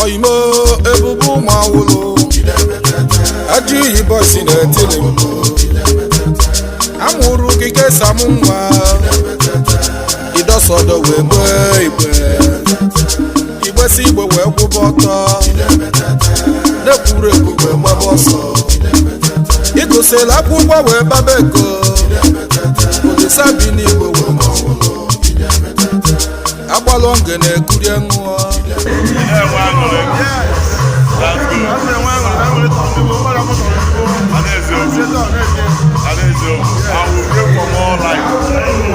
Oyimo ebube ụmụ awụlụ ajọ iyi bọsi na-etili m. Amụrụ gị kesamụ nwa ịdọsọdọ wee gbee igbe igbesi igbe wee kwụba ọtọ na-ekwuru ekwu wee gbaba ọsọ. Ịgụsịrị akwụkwọ wee baba ego olisa bi n'igwe wee agbalụ ngene ekurie ṅụọ. Na-enwe aṅụrị. That's good. A na-eziokwu. A na-eziokwu. I will pray for more life.